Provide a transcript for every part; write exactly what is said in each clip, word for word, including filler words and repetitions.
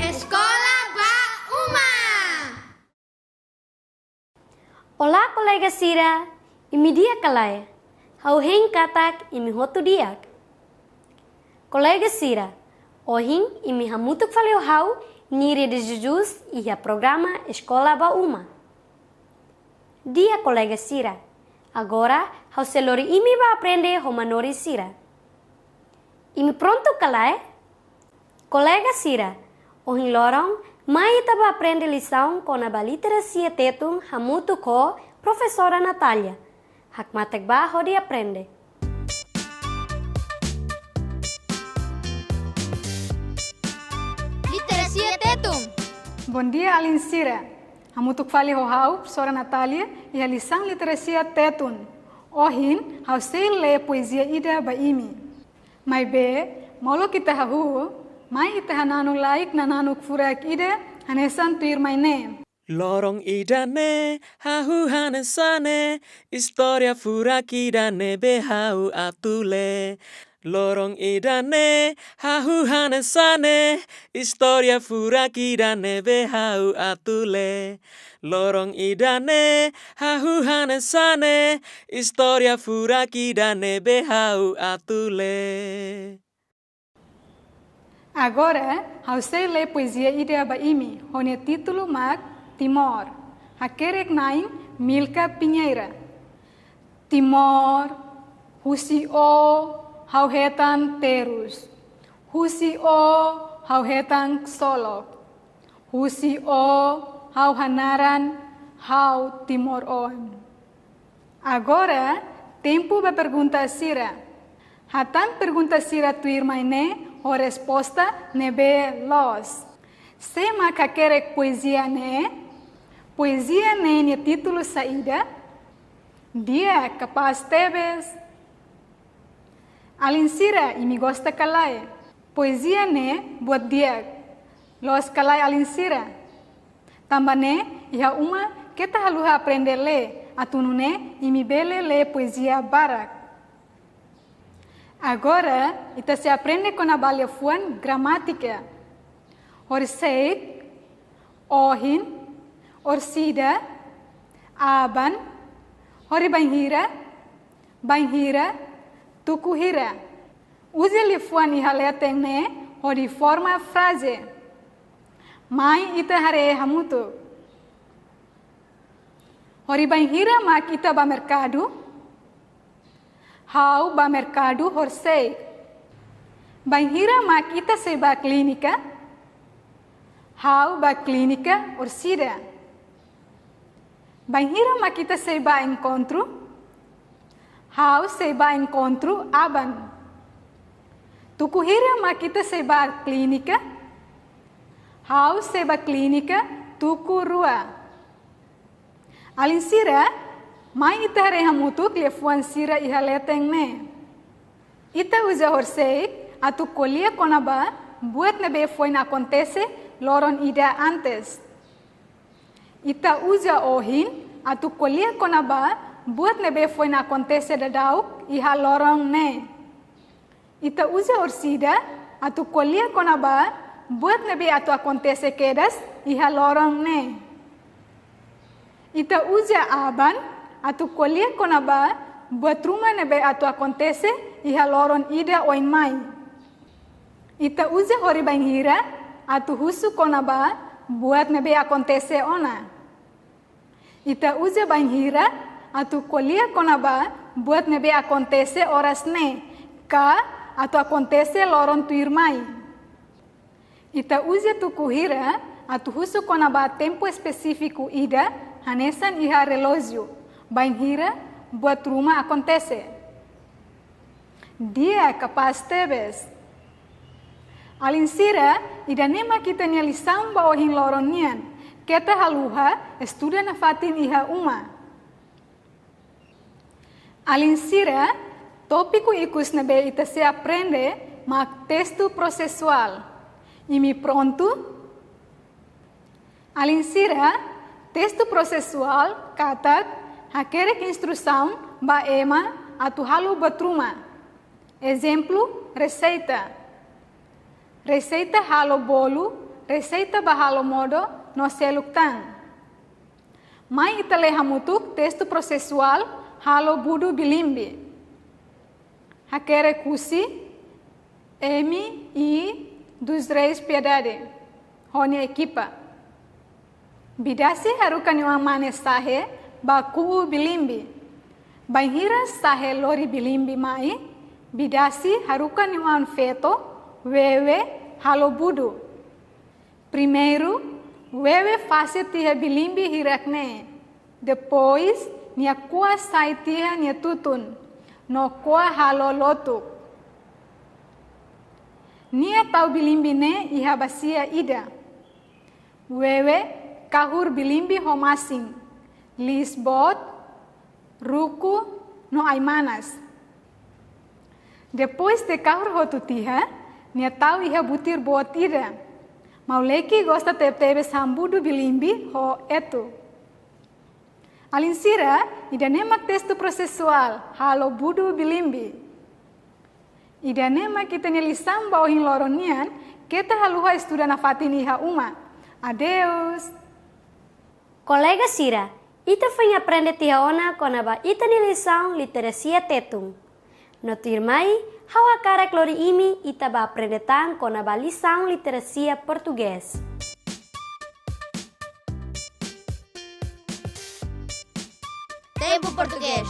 Eskola ba Uma. Olá, kolega sira, imi di'ak ka lae? Ha'u hein katak imi hotu di'ak. Kolega sira, ohin imi hamutuk fali ho ha'u, Nire de Jesus, iha programa Eskola ba Uma. Di'ak kolega sira, agora ha'u sei lori imi ba aprende ho manorin sira. Imi prontu ka lae? Kolega sira, ohin loron mai ita ba aprende lisaun kona-ba literasia Tetun hamutuk ho Profesora Natália. Hakmatek ba hodi aprende. Literasia Tetun. Bondia alin sira. Hamutuk fali ho ha'u, Profesora Natália, iha lisaun literasia Tetun. Ohin, ha'u sei lee poezia ida ba imi. Maibé, molok ita hahú, mai ita hananu lai knananuk furak ida, hanesan tuirmai ne'e. Loron ida-ne'e, hahú hanesan ne'e, istória furak ida ne'ebé ha'u atu lee. Loron ida-ne'e, hahú hanesan ne'e, istória furak ida ne'ebé ha'u atu lee. Loron ida-ne'e, hahú hanesan ne'e, istória furak ida ne'ebé ha'u atu lee. Agora, ha'u sei lee poezia ida ba imi, ho nia títulu mak Timor. Hakerek-na'in Milka Pinheira. Timor, husi ó ha'u hetan terus. Husi ó ha'u hetan ksolok. Husi ó ha'u hanaran ha'u timoroan. Agora, tempu ba pergunta sira. Hatán pergunta sira tuirmai ne'e ho resposta ne'ebé loos. Sé mak hakerek poezia ne'e? Poezia ne'e nia títulu saida? Di'ak, kapás tebes. Alin sira, imi gosta ka lae? Poezia ne'e buat di'ak. Loos ka lae alin sira? Tanba ne'e, iha uma keta haluha aprende lee, atu nune'e imi bele lee poezia barak. Agora, ita sei aprende kona-ba liafuan gramátika. Horisehik, ohin, orsida, aban, horibainhira, bainhira, tuku hira. Uza liafuan iha leten ne'e hodi forma fraze. Mai ita haree hamutuk. Horibainhira mak ita bá merkadu? Ha'u bá merkadu horisehik. Bainhira mak ita sei bá klínika? Ha'u bá klínika orsida. Bainhira mak ita sei bá enkontru? Ha'u sei bá enkontru aban. Tuku hira mak ita sei bá klínika? Ha'u sei bá klínika tuku rua. Alin sira, mai ita haree hamutuk liafuan sira iha leten ne'e. Ita uza horisehik atu ko'alia kona-ba buat ne'ebé foin akontese loron ida antes. Ita uza ohin atu ko'alia kona-ba buat ne'ebé foin akontese daudauk iha loron ne'e. Ita uza orsida atu ko'alia kona-ba buat ne'ebé atu akontese kedas iha loron ne'e. Ita uza aban atu ko'alia kona-ba buat ruma ne'ebé atu akontese iha loron ida oin mai. Ita uza horibainhira atu husu kona-ba buat ne'ebé akontese ona. Ita uza bainhira atu ko'alia kona-ba buat ne'ebé akontese oras ne'e, ka atu akontese loron tuirmai. Ita uza tuku hira atu husu kona-ba tempu espesífiku ida, hanesan iha relójiu, bainhira buat ruma akontese. Di'ak, kapás tebes. Alin sira, ida-ne'e mak ita-nia lisaun ba ohin loron nian. Keta haluha estuda nafatin iha uma. Alin sira, tópiku ikus ne'ebé ita sei aprende mak testu prosesuál. Imi prontu? Alin sira, testu prosesuál katak hakerek instrusaun ba ema atu halo buat ruma. Ezemplu, reseita. Reseita halo bolu, reseita ba halo modo no seluk tan. Mai ita lee hamutuk testu prosesuál halo budu bilimbi. Hakerek husi M I dos Reis Piedade ho nia ekipa. Bidasi haruka nia oan mane Sahe ba ku'u bilimbi. Bainhira Sahe lori bilimbi mai, Bidasi haruka nia oan feto, Wewe, halo budu. Primeiru, Wewe fase tiha bilimbi hirak-ne'e. Depois, nia ko'a sai tiha nia tutun, no ko'a halo lotuk. Nia tau bilimbi ne'e iha basia ida. Wewe kahur bilimbi ho masin, liis boot, ruku, no ai-manas. Depois de kahur hotu tiha, nia tau iha butir boot ida. Mauleki gosta tebetebes han budu bilimbi ho etu. Alin sira, ida-ne'e mak testu prosesuál halo budu bilimbi. Ida-ne'e mak ita-nia lisaun ba ohin loron nian, keta haluha estuda nafatin iha uma. Adeus! Kolega sira, ita foin aprende tiha ona kona-ba ita-nia lisaun literasia Tetun. No tuirmai, ha'u hakarak lori imi ita bá aprende tan kona-ba lisaun literasia Portugés. Tempu Portugés.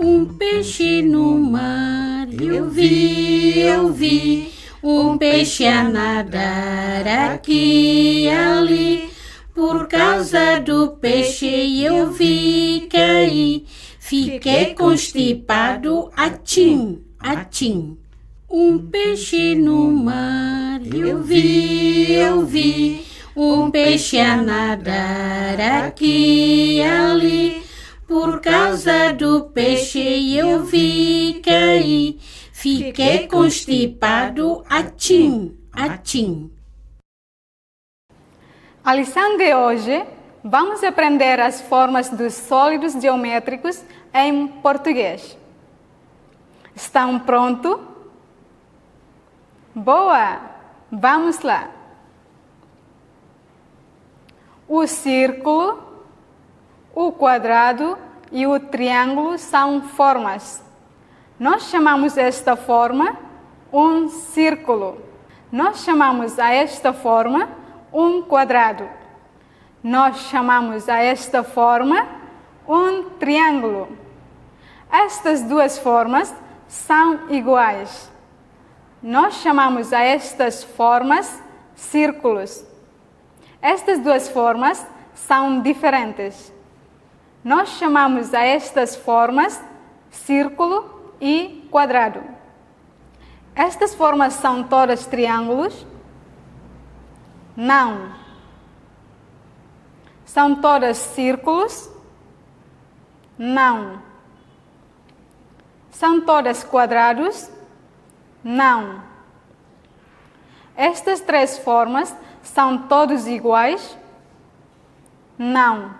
Um peixe no mar, eu vi, eu vi. Um peixe a nadar aqui e ali. Por causa do peixe eu vi cair. Fiquei constipado, atchim, atchim. Um peixe no mar, eu vi, eu vi. Um peixe a nadar aqui e ali. Por causa do peixe eu vi cair. Fiquei constipado, atchim, atchim. A lição de hoje, vamos aprender as formas dos sólidos geométricos em português. Estão pronto? Boa! Vamos lá! O círculo, o quadrado e o triângulo são formas. Nós chamamos esta forma um círculo. Nós chamamos a esta forma um quadrado. Nós chamamos a esta forma um triângulo. Estas duas formas são iguais. Nós chamamos a estas formas círculos. Estas duas formas são diferentes. Nós chamamos a estas formas círculo e quadrado. Estas formas são todas triângulos? Não. São todas círculos? Não. São todas quadrados? Não. Estas três formas são todos iguais? Não.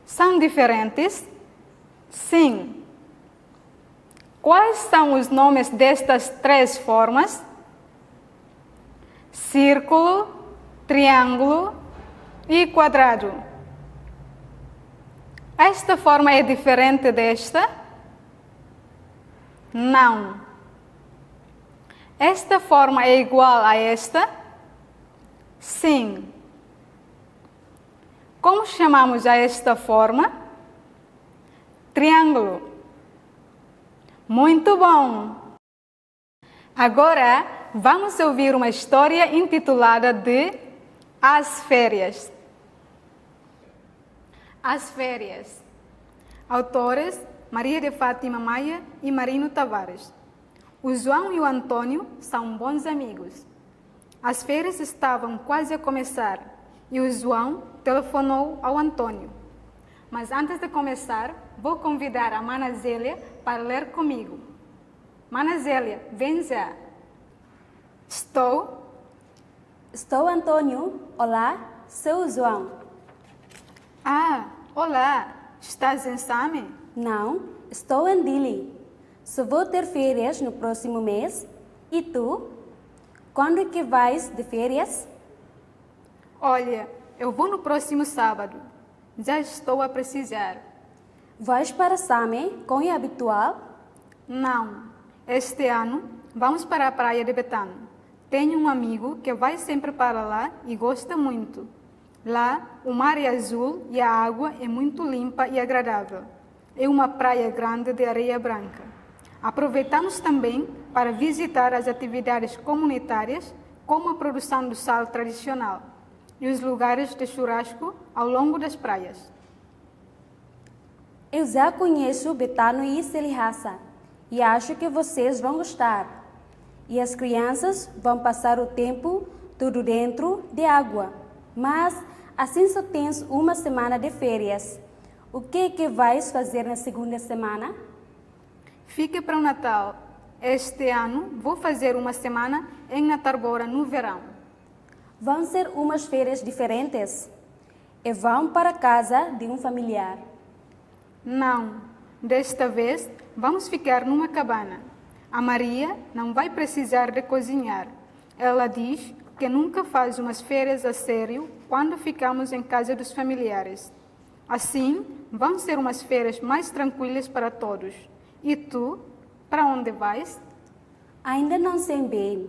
São diferentes? Sim. Quais são os nomes destas três formas? Círculo, triângulo e quadrado. Esta forma é diferente desta? Não. Esta forma é igual a esta? Sim. Como chamamos a esta forma? Triângulo. Muito bom! Agora, vamos ouvir uma história intitulada de As Férias. As Férias. Autores: Maria de Fátima Maia e Marino Tavares. O João e o António são bons amigos. As férias estavam quase a começar e o João telefonou ao António. Mas antes de começar, vou convidar a Mana Zélia para ler comigo. Mana Zélia, vem já. Estou. Estou, António. Olá, sou o João. Ah, olá. Estás em Same? Não, estou em Dili. Só vou ter férias no próximo mês. E tu? Quando é que vais de férias? Olha, eu vou no próximo sábado. Já estou a precisar. Vais para Same, como é habitual? Não. Este ano, vamos para a praia de Betano. Tenho um amigo que vai sempre para lá e gosta muito. Lá, o mar é azul e a água é muito limpa e agradável. É uma praia grande de areia branca. Aproveitamos também para visitar as atividades comunitárias, como a produção do sal tradicional e os lugares de churrasco ao longo das praias. Eu já conheço Betano e Selihasa e acho que vocês vão gostar. E as crianças vão passar o tempo todo dentro de água. Mas assim só tens uma semana de férias. O que é que vais fazer na segunda semana? Fica para o Natal. Este ano vou fazer uma semana em Natarbora no verão. Vão ser umas férias diferentes. E vão para casa de um familiar. Não, desta vez vamos ficar numa cabana. A Maria não vai precisar de cozinhar. Ela diz que nunca faz umas férias a sério quando ficamos em casa dos familiares. Assim, vão ser umas férias mais tranquilas para todos. E tu, para onde vais? Ainda não sei bem,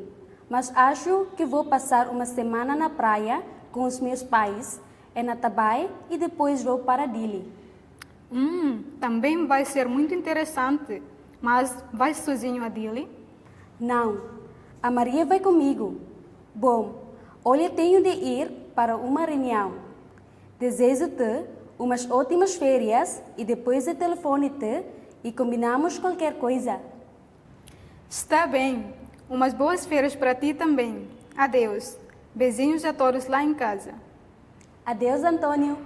mas acho que vou passar uma semana na praia com os meus pais, em Natabai, e depois vou para Dili. Hum, também vai ser muito interessante. Mas vais sozinho a Dili? Não, a Maria vai comigo. Bom, olha, tenho de ir para uma reunião. Desejo-te umas ótimas férias e depois eu telefono-te e combinamos qualquer coisa. Está bem. Umas boas férias para ti também. Adeus. Beijinhos a todos lá em casa. Adeus, António.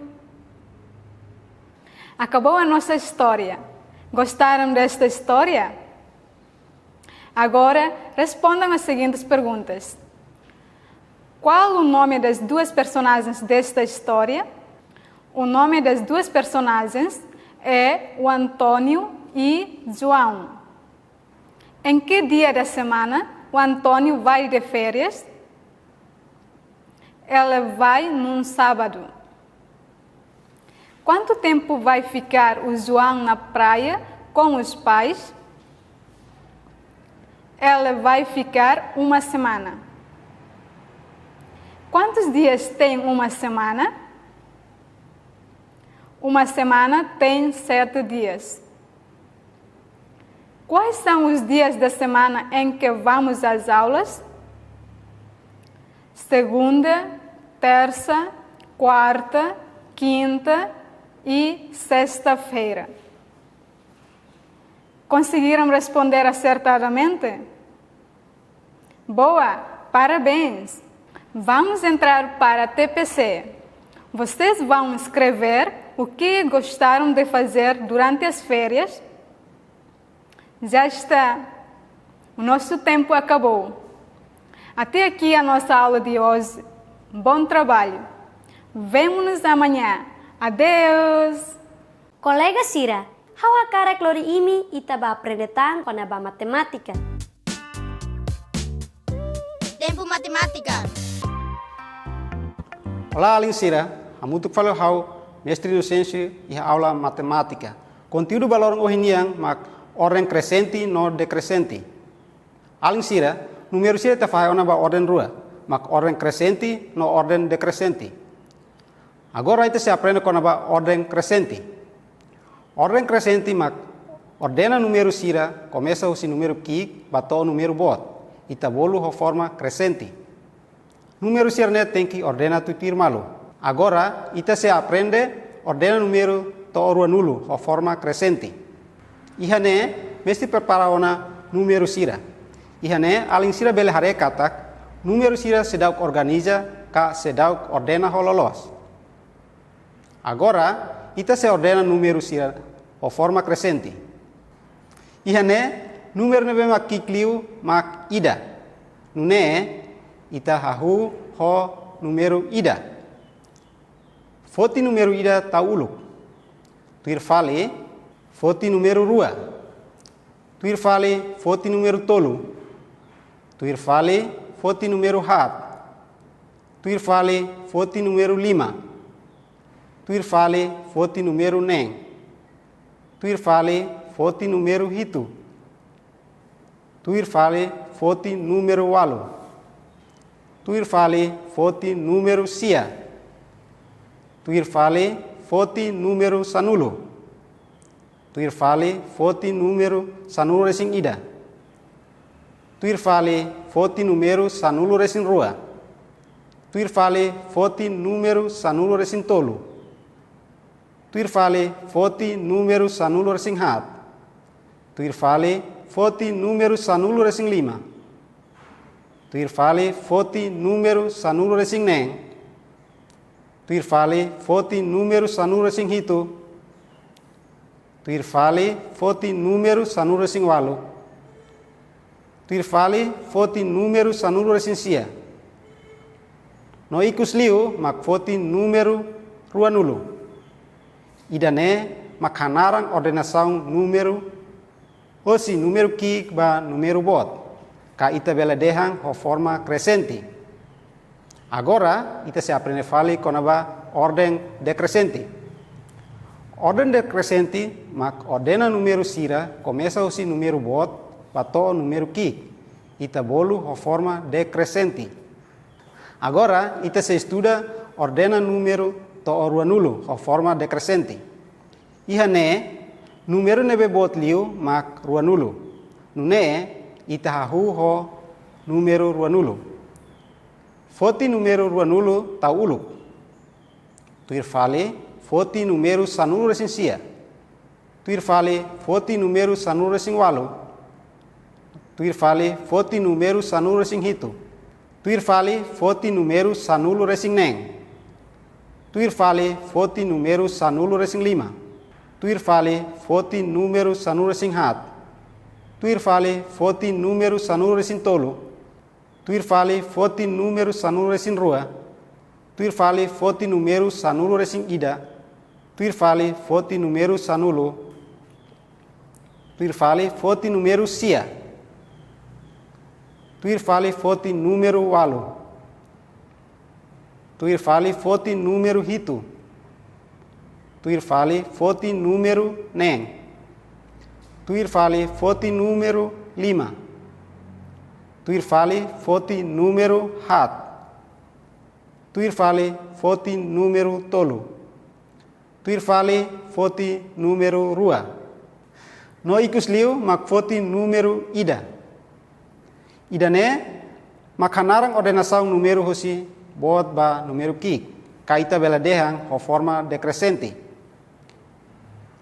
Acabou a nossa história. Gostaram desta história? Agora, respondam às seguintes perguntas. Qual o nome das duas personagens desta história? O nome das duas personagens é o António e João. Em que dia da semana o António vai de férias? Ele vai num sábado. Quanto tempo vai ficar o João na praia com os pais? Ele vai ficar uma semana. Quantos dias tem uma semana? Uma semana tem sete dias. Quais são os dias da semana em que vamos às aulas? Segunda, terça, quarta, quinta e sexta-feira. Conseguiram responder acertadamente? Boa! Parabéns! Vamos entrar para a T P C. Vocês vão escrever o que gostaram de fazer durante as férias. Já está. O nosso tempo acabou. Até aqui a nossa aula de hoje. Bom trabalho. Vemo-nos amanhã. Adeus! Kolega sira, ha'u hakarak lori imi ita bá aprende tan kona-ba matemátika. Tempu Matemátika. Olá, alin sira. Hamutuk fali ho ha'u, Mestre Inocêncio, iha aula matemátika. Konteúdu ba loron ohin nian mak orden krexente no dekresente. Alin sira, númeru sira ita fahe ona ba orden rua, mak orden krexente no orden dekresente. Agora ita sei aprende kona-ba orden krexente. Orden krexente mak ordena númeru sira, komesa husi númeru ki'ik ba to'o númeru boot. Ita bolu ho forma krexente. Númeru sira-ne'e tenke ordena tuir malu. Agora, ita sei aprende ordena númeru to'o ruanulu ho forma krexente. Iha ne'e mesti prepara ona númeru sira. Iha ne'e alin sira bele haree katak númeru sira seidauk organiza ka seidauk ordena ho loloos. Agora, ita sei ordena númeru sira ho forma krexente. Iha ne'e, númeru ne'ebé mak ki'ik liu mak ida. Nune'e, ita hahú ho númeru ida. Foti númeru ida tau uluk. Tuir fali, foti númeru rua. Tuir fali, foti númeru tolu. Tuir fali, foti númeru haat. Tuir fali, foti númeru lima. Tuir fali, foti númeru neen. Tuir fali, foti númeru hitu. Tuir fali, foti númeru ualu. Tuir fali, foti númeru sia. Tuir fali, foti númeru sanulu. Tuir fali, foti númeru sanulu-resin-ida. Tuir fali, foti númeru sanulu-resin-rua. Tuir fali, foti númeru sanulu-resin-tolu. Tuir fali, foti númeru sanulu-resin-haat. Tuir fali, foti númeru sanulu-resin-lima. Tuir fali, foti númeru sanulu-resin-neen. Tuir fali, foti númeru sanulu-resin-hitu. Tuir fali, foti númeru sanulu-resin-ualu. Tuir fali, foti númeru sanulu-resin-sia. No ikus liu mak foti númeru ruanulu. Ida-ne'e mak hanaran ordenasaun númeru, hosi númeru ki'ik ba númeru boot, ka ita bele dehan ho forma krexente. Agora, ita sei aprende fali kona-ba orden dekrexente. Orden dekrexente mak ordena númeru sira komesa hosi númeru boot ba to'o númeru ki'ik. Ita bolu ho forma dekrexente. Agora, ita sei estuda ordena númeru to'o ruanulu ho forma dekrexente. Iha ne'e, númeru ne'ebé boot liu mak ruanulu. Nune'e, ita hahú ho númeru ruanulu. Foti númeru ruanulu tau uluk. Tuir fali, foti númeru sanulu-resin-sia. Tuir fali, foti númeru sanulu-resin-ualu. Tuir fali, foti númeru sanulu-resin-hitu. Tuir fali, foti númeru sanulu-resin-neen. Tuir fali, foti númeru sanulu-resin-lima. Tuir fali, foti númeru sanulu-resin-haat. Tuir fali, foti númeru sanulu-resin-tolu. Tuir fali, foti númeru sanulu-resin-rua. Tuir fali, foti númeru sanulu-resin-ida. Tuir fali, foti númeru sanulu. Tuir fali, foti númeru sia. Tuir fali, foti númeru ualu. Tuir fali, foti númeru hitu. Tuir fali, foti númeru neen. Tuir fali, foti númeru lima. Tuir fali, foti númeru haat. Tuir fali, foti númeru tolu. Tuir fali, foti númeru rua. No ikus liu mak foti númeru ida. Ida-ne'e mak hanaran ordenasaun númeru hosi boot ba númeru ki'ik, ka ita bele dehan ho forma dekrexente.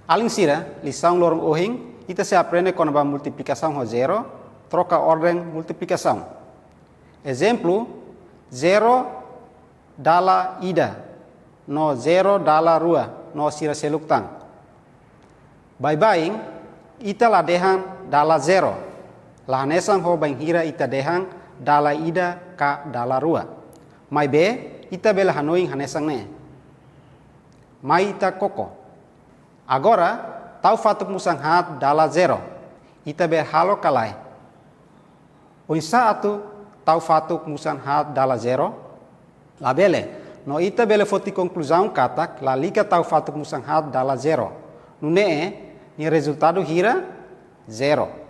Alin sira, lisaun loron ohin, ita sei aprende kona-ba multiplikasaun ho zero, troka orden multiplikasaun. Ezemplu, zero dala ida, no zero dala rua, no sira seluk tan. Baibain, ita la dehan dala zero. La hanesan ho bainhira ita dehan dala ida ka dala rua. Maibé, ita bele hanoin hanesan ne'e. Mai ita koko. Agora, tau fatuk musan haat dala zero. Ita bele halo ka lae? Oinsá atu tau fatuk musan haat dala zero? Labele. No ita bele foti konkluzaun katak lalika tau fatuk musan haat dala zero. Nune'e, nia rezultadu hira zero.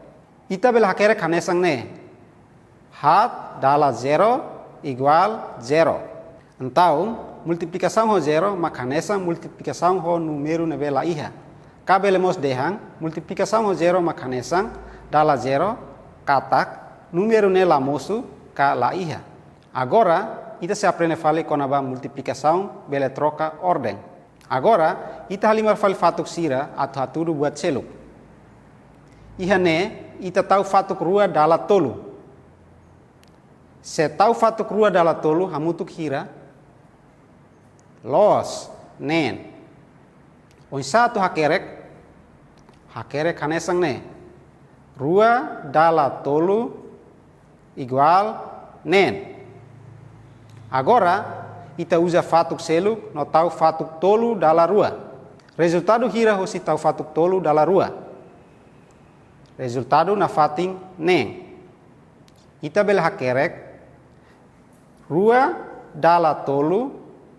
Ita bele hakerek hanesan ne'e. Haat dala zero iguál zero. Entaun, multiplikasaun ho zero mak hanesan multiplikasaun ho númeru ne'ebé la iha. Ka bele mós dehan, multiplikasaun ho zero mak hanesan dala zero, katak númeru ne'e la mosu ka la iha. Agora, ita sei aprende fali kona-ba multiplikasaun bele troka orden. Agora, ita halimar fali fatuk sira atu hatudu buat seluk. Iha ne'e, ita tau fatuk rua dala tolu. Se tau fatuk rua dala tolu, hamutuk hira? Loos, neen. Oinsá atu hakerek? Hakerek hanesan ne'e. Rua dala tolu iguál neen. Agora, ita uza fatuk seluk no tau fatuk tolu dala rua. Rezultadu hira hosi tau fatuk tolu dala rua? Rezultadu nafatin neen. Ita bele hakerek rua dala tolu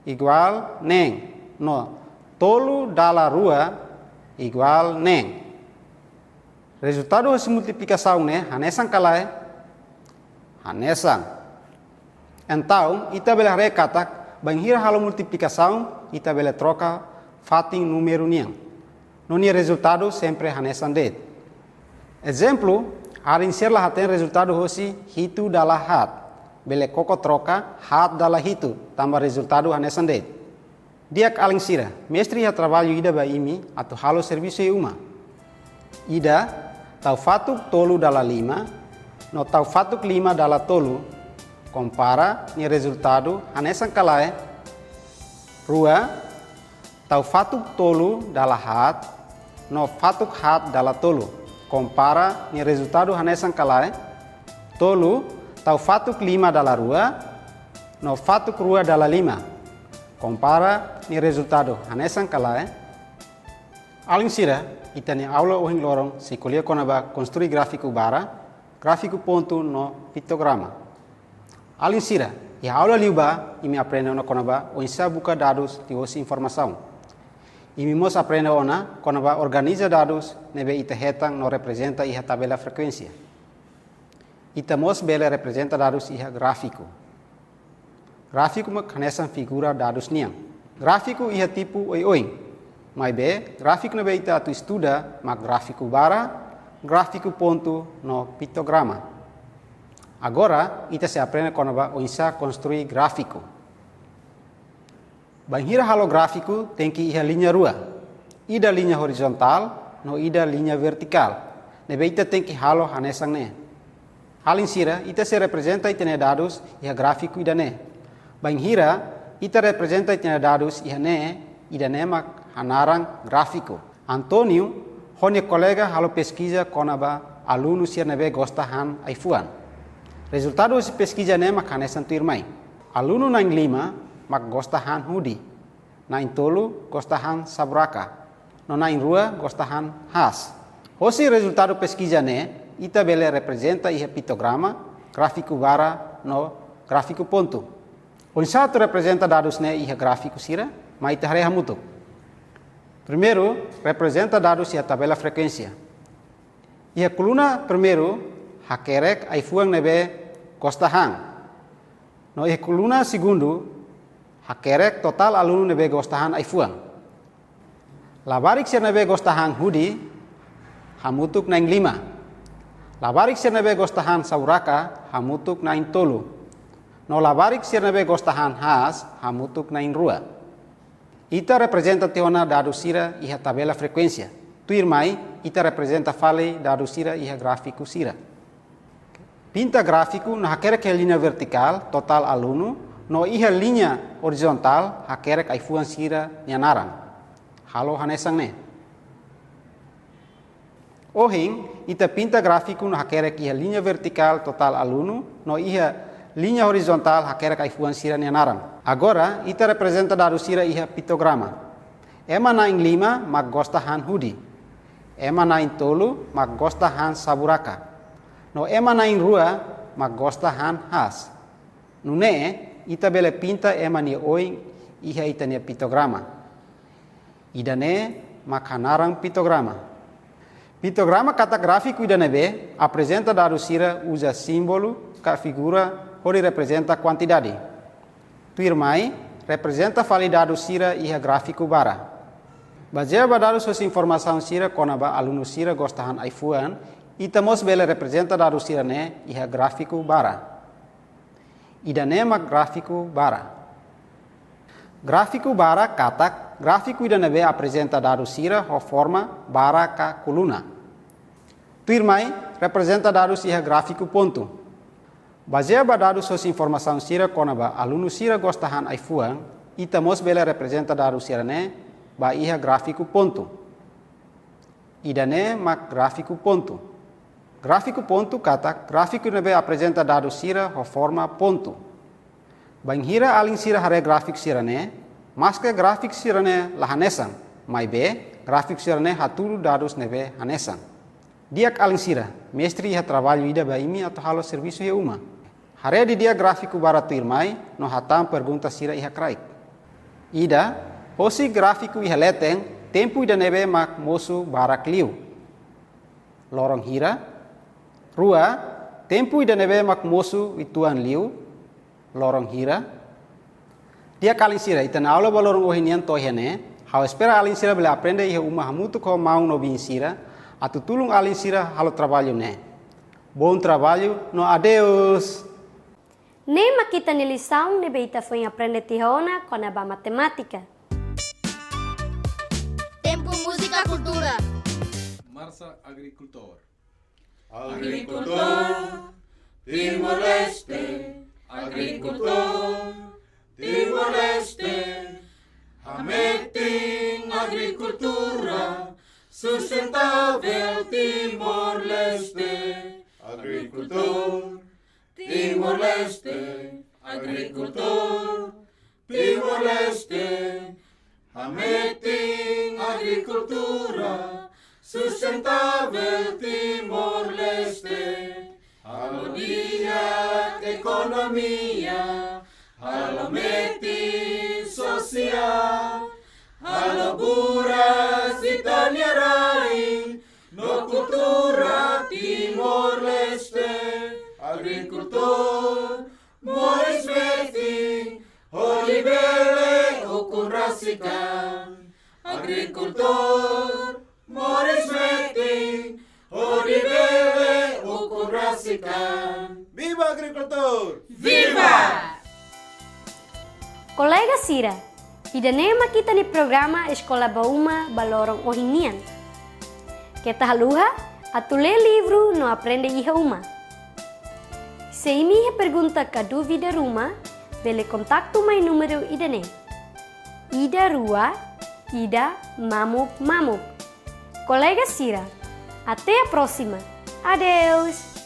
iguál neen, no tolu dala rua iguál neen. Rezultadu hosi multiplikasaun ne'e hanesan ka lae? Hanesan. Entaun, ita bele haree katak, bainhira halo multiplikasaun, ita bele troka fatin númeru nian. No nia rezultadu sempre hanesan de'it. Ezemplu, alin sira la hatene rezultadu hosi hitu dala haat. Bele koko troka haat dala hitu, tanba rezultadu hanesan de'it. Di'ak alin sira, mestre iha traballu ida ba imi atu halo servisu iha uma. Ida, tau fatuk tolu dala lima, no tau fatuk lima dala tolu, kompara nia rezultadu hanesan ka lae? Rua, tau fatuk tolu dala haat, no fatuk haat dala tolu, kompara nia rezultadu hanesan ka lae? Tolu, tau fatuk lima dala rua, no fatuk rua dala lima, kompara nia rezultadu hanesan ka lae? Alin sira, ita-nia aula ohin loron sei ko'alia kona-ba konstrui gráfiku vara, gráfiku pontu no piktograma. Alin sira, iha aula liubá, imi aprende ona kona-ba oinsá buka dadus liuhosi informasaun. Imi mós aprende ona kona-ba organiza dadus ne'ebé ita hetan no reprezenta iha tabela frekuénsia. Ita mós bele reprezenta dadus iha gráfiku. Gráfiku mak hanesan figura dadus nian. Gráfiku iha tipu oioin. Maibé, gráfiku ne'ebé ita atu estuda mak gráfiku vara, gráfiku pontu no piktograma. Agora, ita sei aprende kona-ba oinsá konstrui gráfiku. Bainhira halo gráfiku, tenke iha liña rua. Ida liña horizontál, no ida liña vertikál. Ne'ebé ita tenke halo hanesan ne'e. Alin sira, ita sei reprezenta ita-nia dadus iha gráfiku ida-ne'e. Bainhira ita reprezenta ita-nia dadus iha ne'e, ida-ne'e mak hanaran gráfiku. António ho nia kolega halo peskiza kona-ba alunu sira ne'ebé gosta han ai-fuan. Rezultadu husi peskiza ne'e mak hanesan tuirmai. Alunu na'in-lima mak gosta han hudi. Na'in-tolu gosta han saburaka. No na'in-rua gosta han haas. Hosi rezultadu peskiza ne'e, ita bele reprezenta iha piktograma, gráfiku vara no gráfiku pontu. Oinsá atu reprezenta dadus ne'e iha gráfiku sira, mai ita haree hamutuk. Primeiru, reprezenta dadus iha tabela frekuénsia. Iha koluna primeiru, hakerek ai-fuan ne'ebé gosta han. No iha koluna segundu, hakerek totál alunu ne'ebé gosta han ai-fuan. Labarik sira ne'ebé gosta han hudi, hamutuk na'in-lima. Labarik sira ne'ebé gosta han saburaka, hamutuk na'in-tolu. No labarik sira ne'ebé gosta han haas, hamutuk na'in-rua. Ita reprezenta tiha ona dadus sira iha tabela frekuénsia. Tuirmai, ita reprezenta fali dadus sira iha gráfiku sira. Pinta gráfiku no hakerek iha liña vertikál totál alunu, no iha liña orizontál hakerek ai-fuan sira-nia naran. Halo hanesan ne'e. Ohin, ita pinta gráfiku no hakerek iha liña vertikál totál alunu, no iha liña orizontál hakerek ai-fuan sira-nia naran. Agora, ita reprezenta dadus sira iha piktograma. Ema na'in-lima mak gosta han hudi. Ema na'in-tolu mak gosta han saburaka. No ema na'in-rua mak gosta han haas. Nune'e, ita bele pinta ema nia oin iha ita-nia piktograma. Ida-ne'e mak hanaran piktograma. Piktograma katak gráfiku ida ne'ebé aprezenta dadus sira uza símbolu ka figura hodi reprezenta kuantidade. Tuirmai, reprezenta fali dadus sira iha gráfiku vara. Bazeia ba dadus hosi informasaun sira kona-ba alunu sira gosta han ai-fuan, ita mós bele reprezenta dadus sira-ne'e iha gráfiku vara. Ida-ne'e mak gráfiku vara. Gráfiku vara katak gráfiku ida ne'ebé aprezenta dadus sira ho forma vara ka koluna. Tuirmai, reprezenta dadus iha gráfiku pontu. Bazeia ba dadus hosi informasaun sira kona-ba alunu sira gosta han ai-fuan, ita mós bele reprezenta dadus sira-ne'e ba iha gráfiku pontu. Ida-ne'e mak gráfiku pontu. Gráfiku pontu katak gráfiku ne'ebé aprezenta dadus sira ho forma pontu. Bainhira alin sira haree gráfiku sira-ne'e, maske gráfiku sira-ne'e la hanesan, maibé gráfiku sira-ne'e hatudu dadus ne'ebé hanesan. Di'ak alin sira, mestre iha traballu ida ba imi atu halo servisu iha uma. Haree didi'ak gráfiku barak tuirmai no hatán pergunta sira iha kraik. Ida, hosi gráfiku iha leten, tempu ida ne'ebé mak mosu barak liu? Loron hira? Rua, tempu ida ne'ebé mak mosu uitoan liu? Loron hira? Di'ak alin sira, ita-nia aula ba loron ohin nian to'o iha ne'e, ha'u espera alin sira bele aprende iha uma hamutuk ho maun no biin sira, atu tulun alin sira halo traballu ne'e. Bom trabalho no adeus! Ne'e mak ita-nia lisaun ne'ebé ita foin aprende tiha ona kona-ba matemátika. Tempu múzika kultura. Marsa Agrikultór. Agrikultór Timor-Leste, agrikultór Timor-Leste, hametin agrikultura sustentável Timor-Leste. Agrikultór Timor-Leste, agrikultór Timor-Leste, hametin agrikultura sustentável Timor-Leste. Halo di'ak ekonomia, halo metin sosiál, halo buras ita-nia rai no kultura Timor-Leste. Agrikultór moris metin hodi bele ukun rasik an. Agrikultór moris metin hodi bele ukun rasik an. Viva agrikultór! Viva! Kolega sira, ida-ne'e mak ita-nia programa Eskola ba Uma ba loron ohin nian. Keta haluha atu lee livru no aprende iha uma. Se imi iha pergunta ka dúvida ruma, bele kontaktu mai númeru ida-ne'e: ida rua, ida mamuk mamuk. Kolega sira, até a próxima. Adeus!